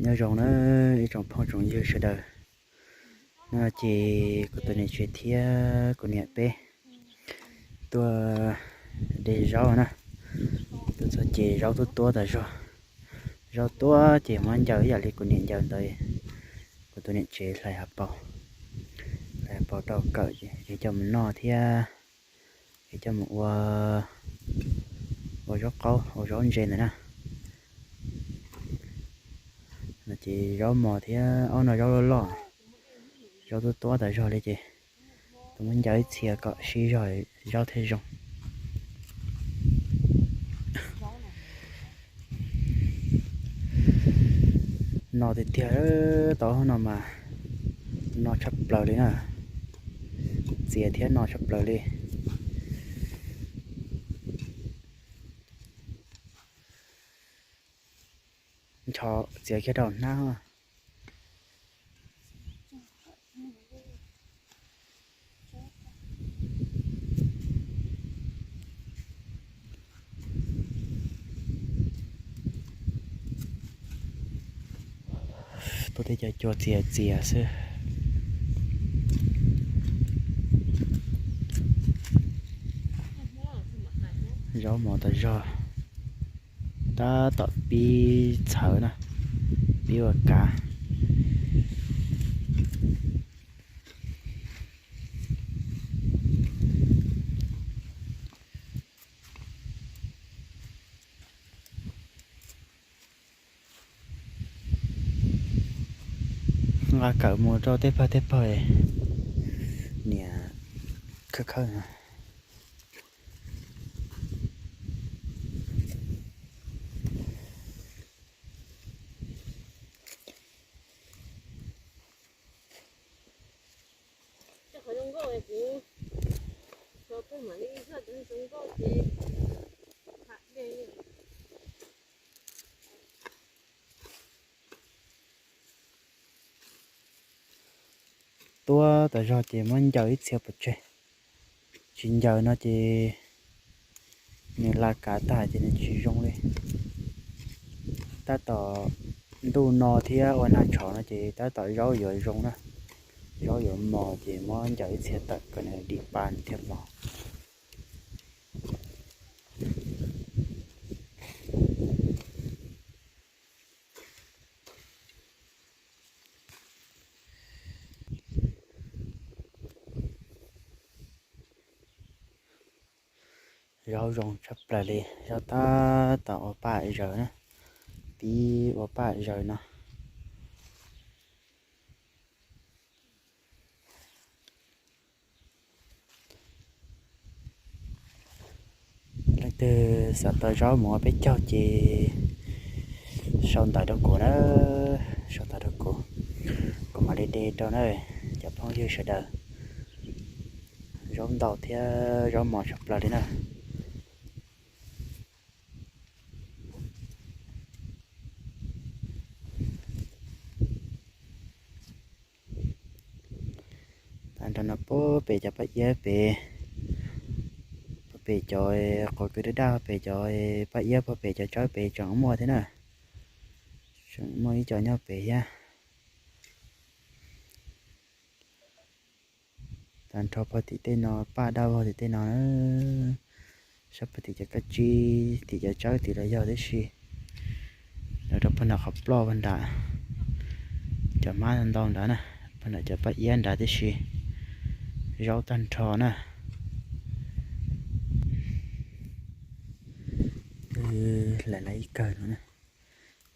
Nyob zoo na ib tsoom phooj tsoom ywg sawv daws. No ces kuv tus niam tsev thiab kuv niam peb tuaj de zaub na. Tuaj txog ces zaub tuab tuab tas zog. Zaub tuab ces muab ncaws ib yam li kuv niam ncaws ntawd. Kuv tus niam tsev hlais hav paus, hlais hav paus rau kawm ces coj mus noj thiab, es coj mus ua, ua zaub qaub ua zaub ntse ntawd na. No ces zaub mos thiab ob no zaub loj loj, zaub tuab tuab tas zog li ces tus muab ncaws ib txhia kom sib zog zaub thiaj zoo. No tiag tiag, tau no mas no tshaj plaws li na. Txias thiab no tshaj plaws li. Ncho txiav kiag rau hnab. Tuaj tej cov cua txias txias xwb. Zaub mos tas zog, tab tom pib txhawv na, pib ua kav. Nqa kawm mus rau tej pawg tej pawg, niam khawb khawb no. Tuab tas zog ces muab ncaws ib txhia pov tseg. Tsis ncaws no ces nws la kav tag ces nws tsis zoo li. Tab tom ntuj no thiab ua nag tshauv no ces tab tom zaub yuav zoo na. Zaub yuav mos ces muab ncaws ib txhia tawm kom nws dim pa nws thiaj mos. Zaub zoo tshaj plaws li, zaub tab tom ua paj zaws na, pib ua paj zaws no. Leej twg xav tau zaub mus ua peb caug ces sau ntawv rau kuv na, sau ntawv rau kuv, kuv mam li de rau na cov phooj ywg sawv daws. Zaub ntau thiab zaub mos tshaj plaws li na. Tag nrho no puag pem cov paj iab pem, puag pem cov qos kwv daj daj, pem cov paj iab, puag pem cov tsawb pem tseem muaj thiab na. Tseem muaj ib co nyob pem thiab. Tag nrho puag tim tej no, paj daj vog tim tej no na, sab puag tim cov kab tsib, tim cov tsawb tim los yog tib si. Los rau puag nram qhov ploj puag nram, cov hmab ntau nrad na, puag nram cov paj iab nrad tib si. Zaub tag nrho na. Hlais lawv ib kawg no,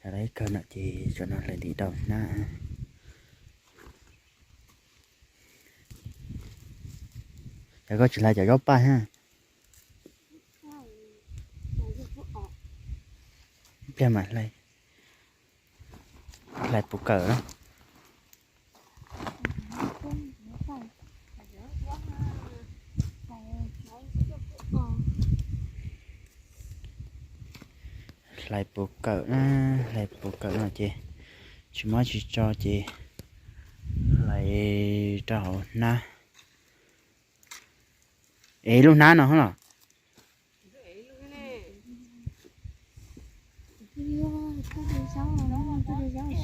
hlais lawv ib kawg no ces tsam no hlais ntim rau hnab. Yog koj tsis hlais cov zaub paj thiab, ib pliag mam hlais. Hlais puv kawm na. Hlais puv kawm na, hlais puv kawm no ces tsis muab tsis tso ces hlais rau hauv hnab. Es lub hnab no los.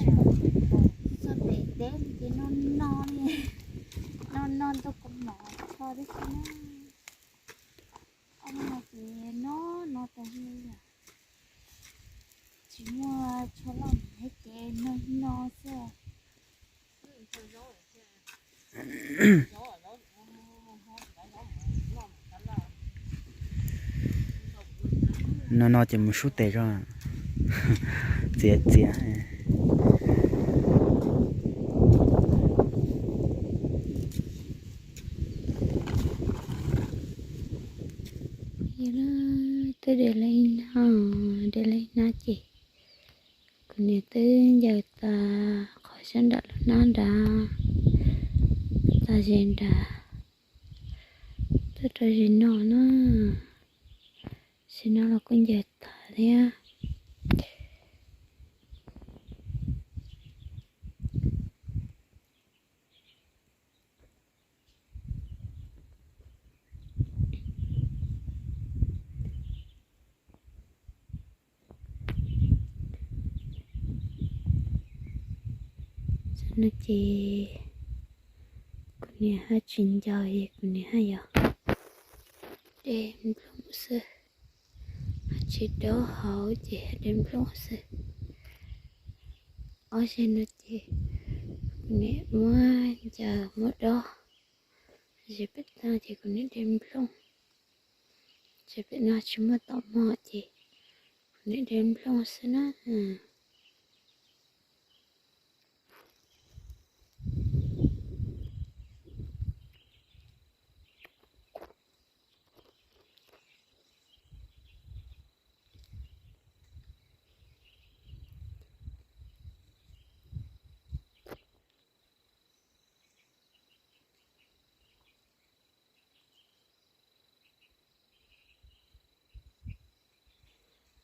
Txog pem teb ces no no li, no no ntau kua mov tsho tib si na. Ob no ces no no tas li lawm. Tsis muaj tsho loj thiab ces no no xwb. No no ces mus sub tes tso, txiav txiav. Twb de lawm ib hnab, de lawm ib hnab ces kuv niam twb ncaws tas qhov sab nram lub hnab nrad, tas zes nrad, tuaj rau zes no na, zes no los kuj ncaws tas thiab. Tam no ces kuv niam haj tsis ncaws es kuv niam haj yog de nplooj xwb, haj tsis dob hauv ces de nplooj xwb. Ob zes no ces kuv niam muab ncaws muab dob, zes pem toj ces kuv niam de nplooj. Ces pem no tsis muaj tom mos ces kuv niam de nplooj xwb na.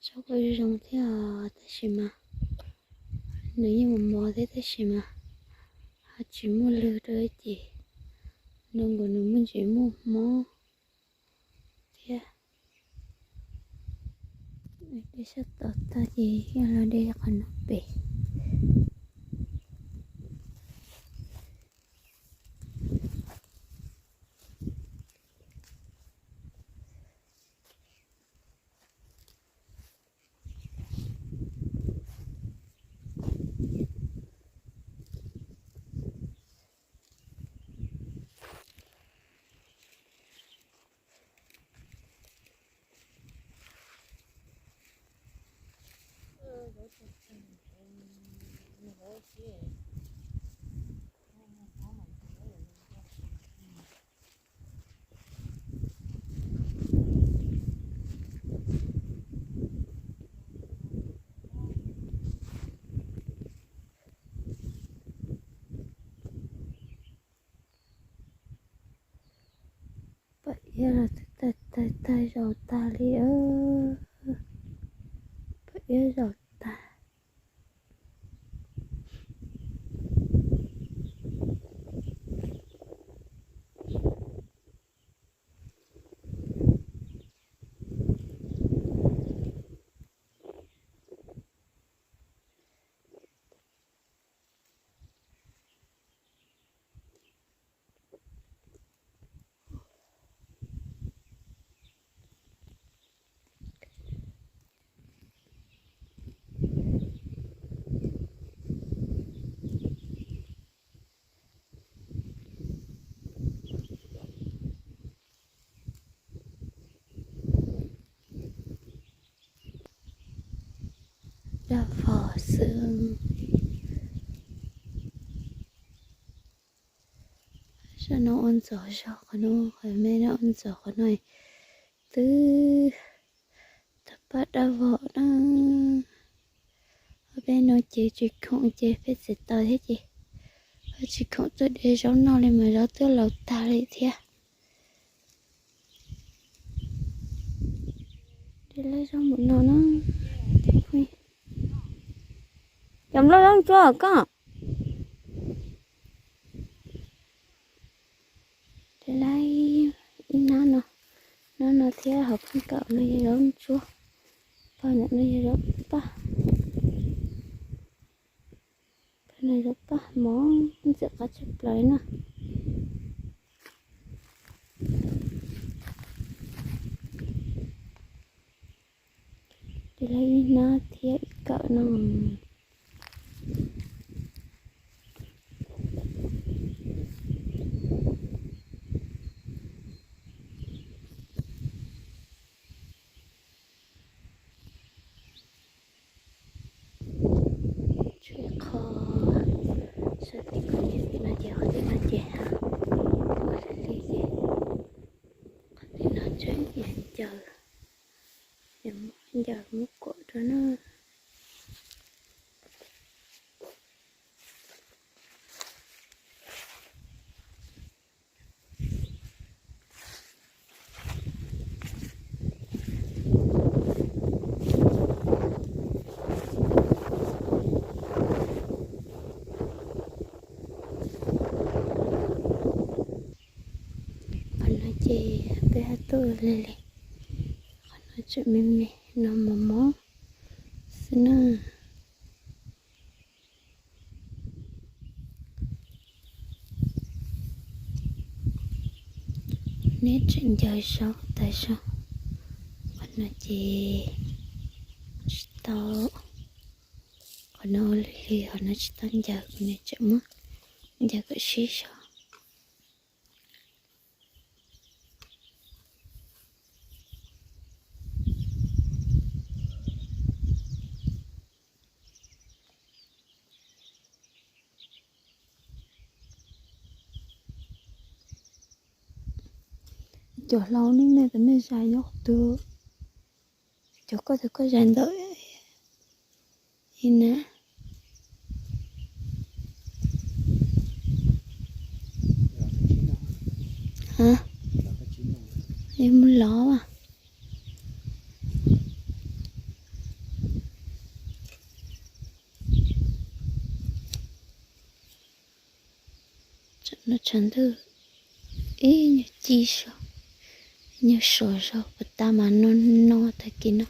Tsob kuj zoo thiab tab sis mas nws yeej mos mos thiab tab sis mas ho tsis muaj lwg rau ces no nkaus nws muaj ntsis muaj mob thiab. De sab tod tag ces yog los de qhov no pem. Pom iab los tag tag tag zaus tag li. Pom iab zaus tag. Dab vog xwb. Sab no ua ntxov zog qhov no, qhov me no ua ntxov qhov no twb tau pab dab vog na. Ob peb no ces tsis khoom ces peb txiv taws thiab ces tsis khoom tuaj de zaub noj li mas zaub twb laus tag li thiab. De lawm zaub mus no na. Cov nplooj zaub ntsuab koj. De lawm ib nab no, nab no thiab hauv pheej kaum no yog zaub ntsuab, pog ntawm no yog zaub paj. No yog paj hmov ntxim qab tshaj plaws na. Ces lawv ib hnab thiab ib kawm no. Tshuav qho sawv tim no ces qhov tim no ces ua li li ces qhov tim no tseem ncaws, ncaws muab kuam rau na. Qhov no ces peb haj tuaj ua li li, qhov no tseem me me no mos mos xwb na. Neb tseem ncaws saud tas zog, qhov no ces tsis tau, qhov no lig lig qhov no tsis tau ncaws, kuv niam tseem muab ncaws kom sib zog. Cov hlau nej, nej tus nej zais nyob qhov twg? Cov koj tus koj zais ntawm i na. Ha, es mus lov mas. Tshav ntuj ib nyuag ci zog, nyuag sov zog puas tas mas no no tag kis no,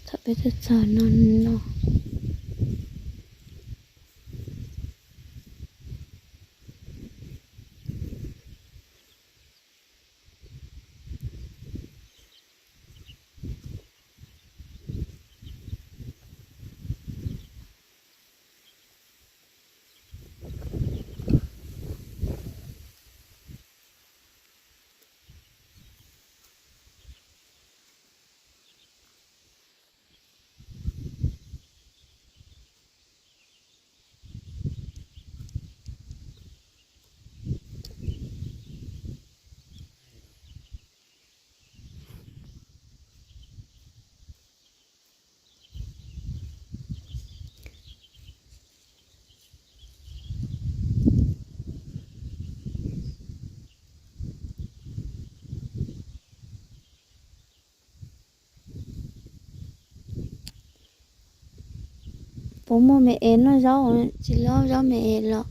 thaum peb tuaj txog no no. Puas muaj me es noj zaub, tsis loj zaub me es los?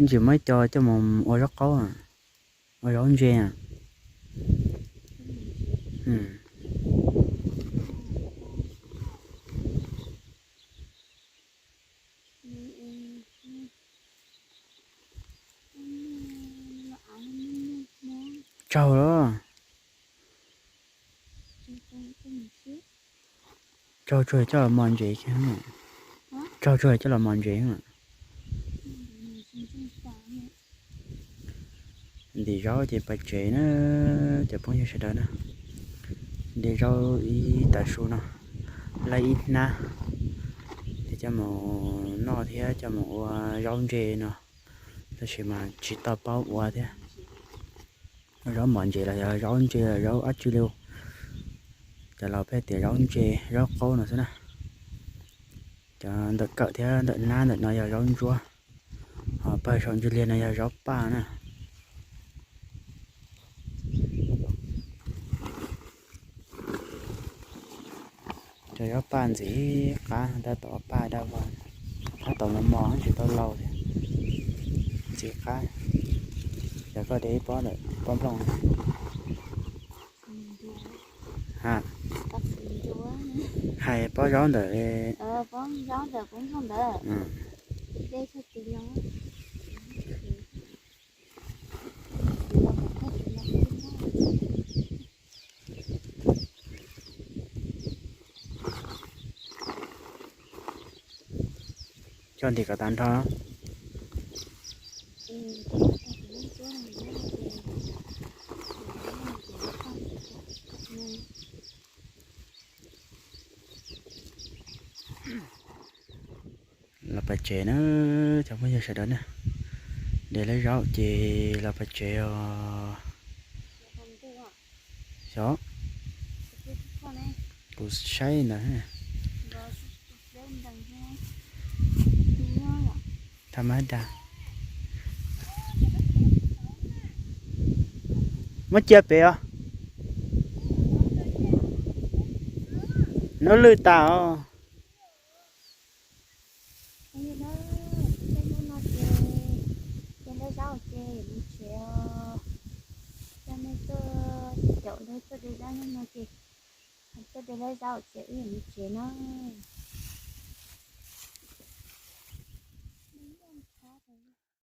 Ntsis muab ib co coj mus ua zaub qaub, ua zaub ntse. Tsaug los? Tsaug tsuag coj los mos ntses. Tsaug tsuag coj los mos ntses. Ntim zaub ces pais tsev na, cov phooj ywg sawv daws na. De zaub ib tav su no, laij ib hnab, es coj mus noj thiab coj mus ua zaub ntse no, tab sis mas tsis tau paub ua thiab. Zaub mos ntses los yog zaub ntse los zaub dab tsi li, cov laus peb tias zaub ntse, zaub qaub no xwb na. Cov ntawm kawm thiab ntawm hnab ntawm no yog zaub ntsuab, ho pawg saum ntsis liag no yog zaub paj na. Cov zaub paj ntxim qab, tab tom paj dab vog, tab tom mos mos tsis tau laus thiab, ntxim qab. Cov koj de ib pob ntawm pob nplooj, hais pob zaub ntawm Coj ntim kom tag nrho. Los pais tsev na, cov phooj ywg sawv daws na. De lawv zaub ces los pais tsev os. Xyov, kuv saib ntawd. Tham mas dag. Muab cia pem os. Nub lwj tas os. Tej hnub no ces de lawv zaub ces mus tsev os. Coj nej tuaj caum lawv tuaj de zaub hnub no ces tuaj de lawv zaub ces wb yuav mus tsev na.